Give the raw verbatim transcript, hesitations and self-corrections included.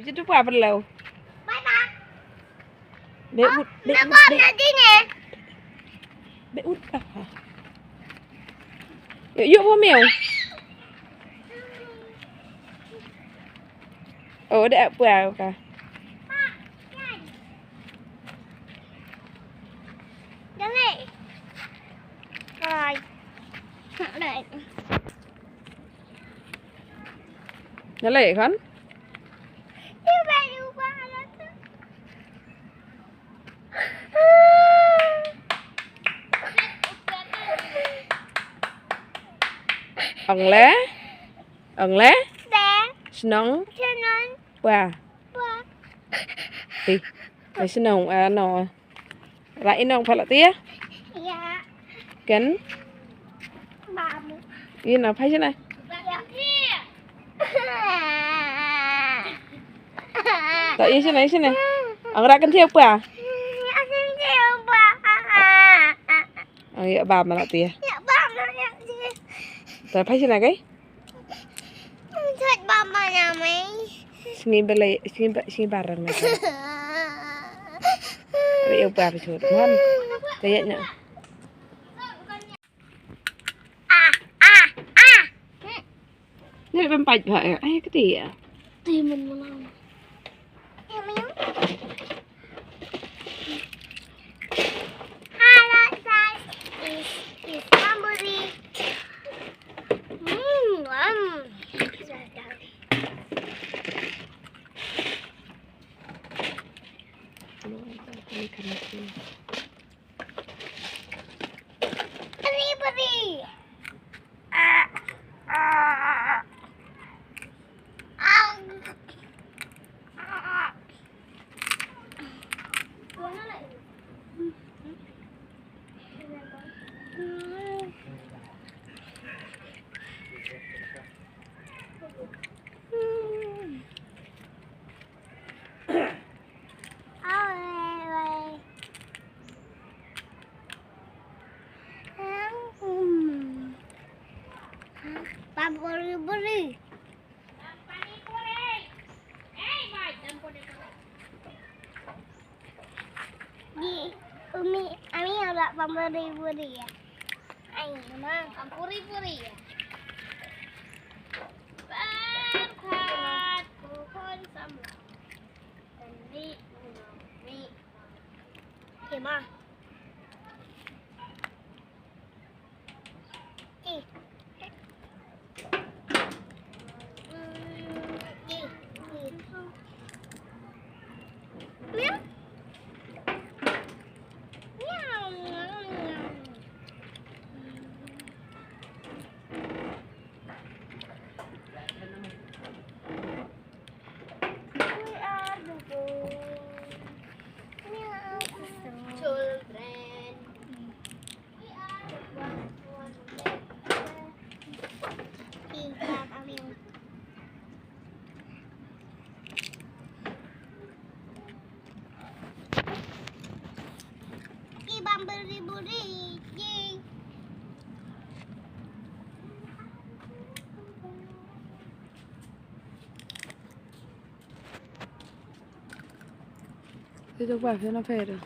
Jitu pa perlu. Bye bye. Be ut, be ut, be. Be ut. Ah, ah. Yuk, yuk, bo miau. Oh, dah apa ka? Dale. Hai. Dale. Dale kan? Ong le? Ong le? Shnong? Shnong. Pwa? Pwa. Ti. Ai shnong, ah, no. Ra inong pha la ti ya? Ya. Ken? Bam. Ina phai sini. Tak, ini sini, ini sini. Ang rakan siapa? Ang siapa? Ang ya bam la ti ya. Ya bam la ti. Tak phai sini kai? Chut bam bam na mai. Sngi belai, sngi ba, sngi barang na. Ri upa bi chut. Mon. Kaya nya. Ah, ah, ah. Ni pempaj ba ya. Ai keti ya. Ti men menang. Hello, guys. Is is somebody. Mm, um. Anybody? Ah, ah, ah. Bubble, bubble. Di umi, ami ada pampuri-puri ya. Ai, ma, pampuri-puri ya. Perkat pohon samla. Ni, ni, ni. Oke, ma. We are the boys. We are the children. Ito pa, fena fera.